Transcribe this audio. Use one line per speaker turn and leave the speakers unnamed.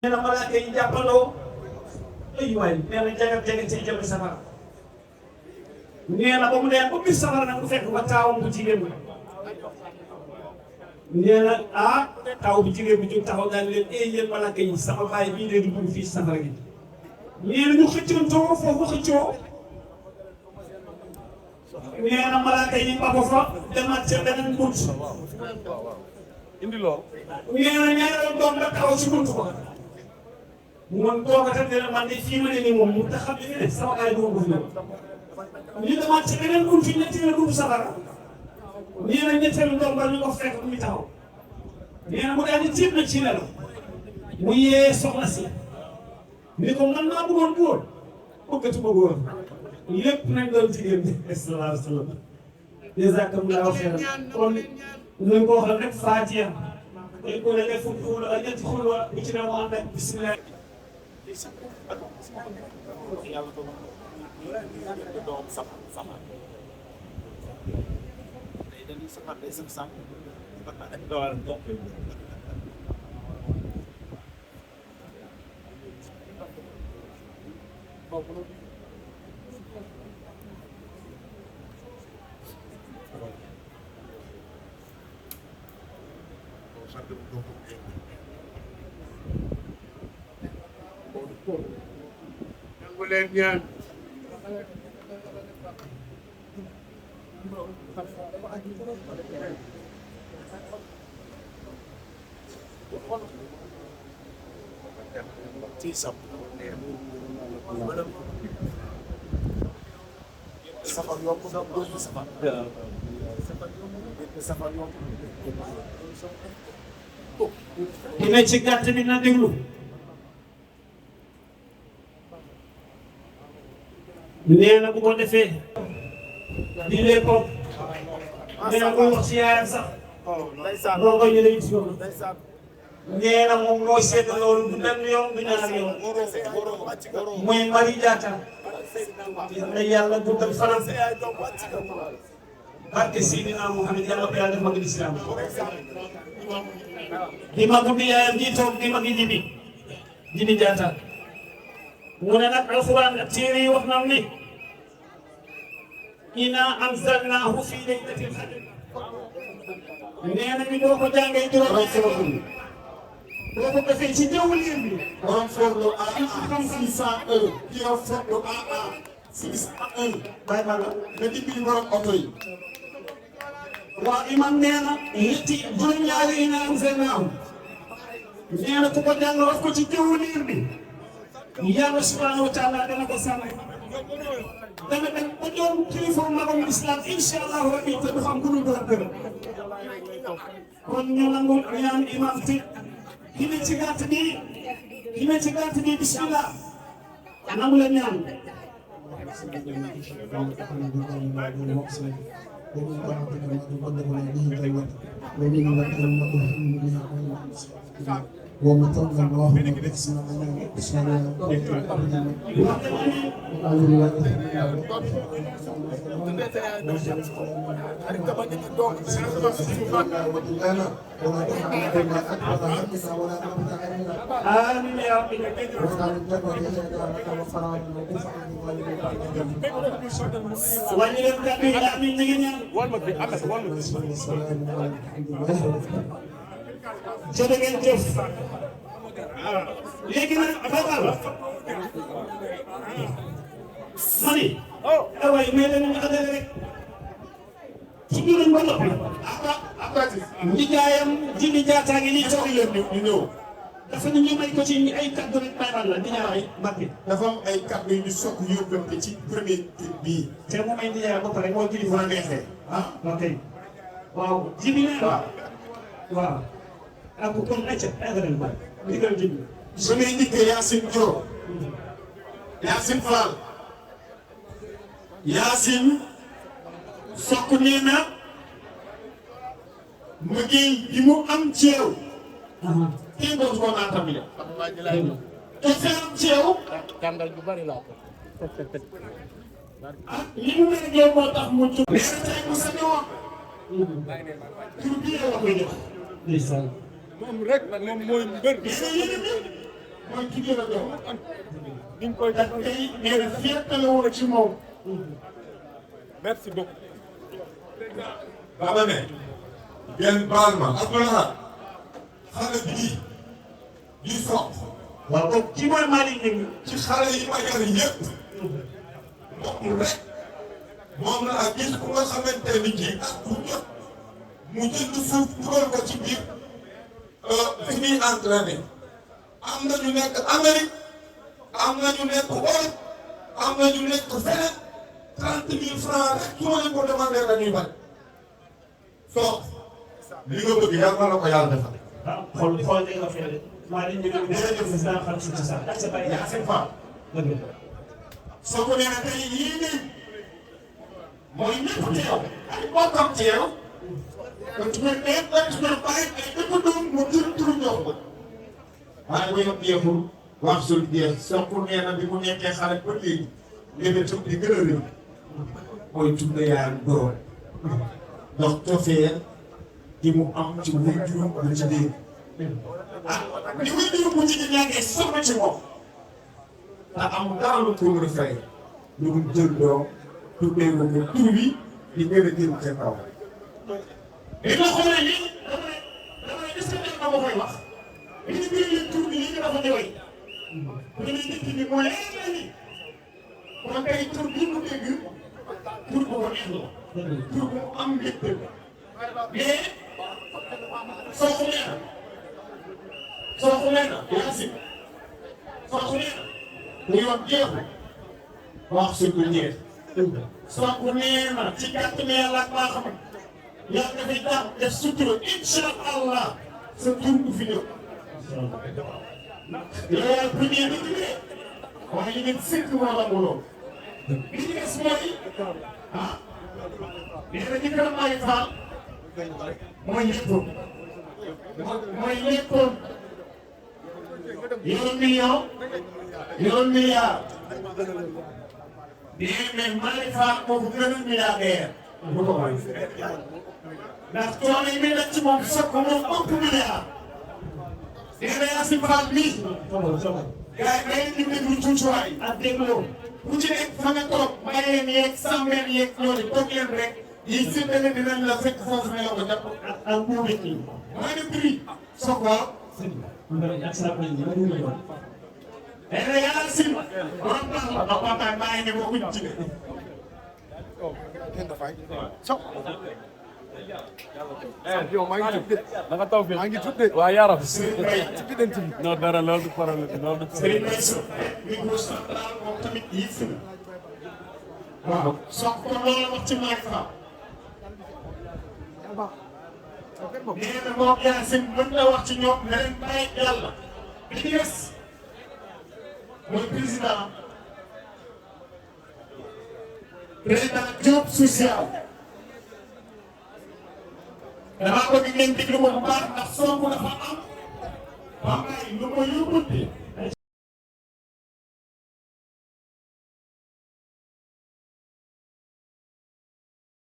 nee na malaaka yi jàppandoo ay waay nee na jagat jagat ci jëm safara nee na ba mu dee ba bis safara nag mu fekk ba taawam bu jigéen nee na taaw bu jigéen bi jóg taxaw daal leen yéen malaaka yi sama baay bii de dugg fii safara gi nee na ñu xëccantoo foofu xëccoo nee na malaaka yi ba ko fa demaat ca beneen bunt
indi lool
nee na ñaareelu doom ba taxaw si bunt ba man toogatam ne man de fii ma ne nii moom mu tax xam ne sama baay dugg ko fi ñu demaat ci beneen bunt yi ñetteelu buntu safara nee na ñetteelu doom ba ñu ko fekk mu taxaw nee na mu daal di tiit na ci nelaw mu yee soxna si ni ko man maa bëggoon góor bëggatuma góor lépp nañ doon jigéen bi sallallahu alayhi wa sallam jazaakumullaahu xayran kon ñu ko waxal rek Faatiha dañ ko defee fukki xul ak ñetti xul bu ci ne mu ànd ak bisimilah.
nangu leen ñaan ci sap safar yomb safar safar yomb
ki ne ci gàtt bi na déglu nee na bu ko defee di lee ko nee na koy wax si yaayam sax loo koy ñu lay si yoon nee na moom mooy seet loolu du benn yoon du ñaar yoon muy Mari Jaata yal na yàlla guddal fanam barke Seydina Muhammad yàlla ko yàlla def mag lislaam di mag bi yaayam di toog di mag Jibi Jaata mu ne nag alxuraan ak téere yi wax na ni inaa anzalnaahu fii laylatil qadr nee na ñu doo ko jàngee juróom boo ko defee ci jaww liir bi
borom forlu AA 601 kilo forlu AA 601
bàyyi ma la
nga dimbali borom oto yi
waaw imam nee na ñetti juróom-ñaari inaa anzalnaahu nee na ku ko jàng wax ko ci jaww liir bi yàlla subhanahu wa taala dana ko sàmm dana dem ba doon kilifa magam islam incha allahu rabbi te du xam ku dul borom kër kon ñu nangu ñaan imam ti ki ne ci gàtt bi bismillah nangu la ñaan
ومتونا الله باسم
آمين يا رب وللكبير آمين jërë ngeen jëf léegi nag Fapal ma ni waaye mais dañu àndal rek ci biir lañ ba noppi nijaayam Jibi Jaata ngi nii toog leen ñu ñëw dafa ñu may ko ci ay kaddu rek bayal la nijaay Mbacke
dafa am ay kàddu yu ñu soog yóbbante ci premier bii
te mu may nijaay ba pare moo
bu
kilifa
la neexee
ok waaw Jibi nee waaw ak kon acca agral ba digal Jibi
su may njëkkee Yacine Diop Yacine Fall Yacine sokk nee na mbëggeel bi mu am ci yow kenn dootu ko naatable te feeram ci yow
jàngal ju bari laa ko
li mu mergee moo tax mu jóg nee na tey mu sañoon tur bii la koy jox
ndeysaan
moom rek moom mooy mbër
nee na yéen mooy tuddee la doom ni ñu koy def tey nee na fierté la woon ci moom.
merci beaucoup.
dama ne ngeen baal ma Abdoulaye xale bii di soq
waaw kooku ci mooy Malick Ngingue.
ci xale yi ma yar yëpp moom rek moom laa gis ku nga xamante ni kii ak bu jot mu jënd suuf dugal ko ci biir fi ñuy entraîné am na ñu nekk Amérique am na ñu nekk Europe am na ñu nekk feneen 30 000 francs rek su ma leen ko demandé dañuy bañ soq li nga bëgg yàlla na la ko yàlla defal.
ah xool xool dégg nga fi de Malick Ngingue jërëjëf président Khalifa Cissé Sarr ak sa bàyyi
yaa seen femme.
dëgg la.
soo ko nee na tey yii nii mooy ñëpp teew ay bokkam teew kon su ma nee ba su ma bàyyi ay dëkk doom mu turu jox ko waaye bu yëpp jeexul wax suul jeex soo ko nee na bi mu nekkee xale ba léegi léegi di gën a rëy mooy tudde yaayam góor ndax cofee di mu am ci muy juróom bu ci dégg ah li muy juróom bu ci di ñàkkee soxna ci moom te amul dara lu ko mën a fay lu mu jël doom tuddee ko tur bi di gën a jëm ca kaw. li nga xoolee nii damay est-ce que dama koy wax li ñu jëlee tur bi lii dafa ñëwee bu ñu nit ñi mu leer na ni kon tey tur bi mu dégg tur bu ko neex la tur bu am mbégte mais soo ko nee na Yacine soo ko nee na bu yoon jeexul wax suñu ñeent soo ko nee na ci gàtt ne yàlla ak maa xam yàlla dafay tax def sutura incha allah sa tur bu fi ñëw. yow yaay premier bi ñu ne waaye li ngeen sëkk moo la mu lool. li ci des mooy ah nee na ñu gën a may faal mooy léppoon mooy léppoon yoroon million yoroon milliard. mais Malick Fall moo ko gën a milliardaire. bu ko may ndax coono yi muy def ci moom soog moom ëpp milliard. nee na Yacine Fall mii. gars yi day indi déglu tuuti waay. ak dégloo. ku ci nekk fa nga toog mbayeen yeeg sàmmeen yeeg ñooñu toog leen rek. yi séddale dinañ la fekk foofu ne la ko jàpp. ak buubu yi. mooy ne prix. soog waaw. nee na Yacine. borom baax la ba kontaan maa ngi ne boo ko ci ne.
yow maa ngi tudd da nga taw fi maa ngi tudd waa yaram non dara loolu du problème loolu du
Serigne Mbaye Sow micro central moom tamit yëf na waaw soog ko loolu wax ci Malick Fall nee na moom Yacine mën na wax ci ñoom ne leen bàyyi yàlla li ci des mooy président Diop social damaa bëgg ngeen déglu ma bu baax ndax Sonko dafa am ba may lu ma yóbbante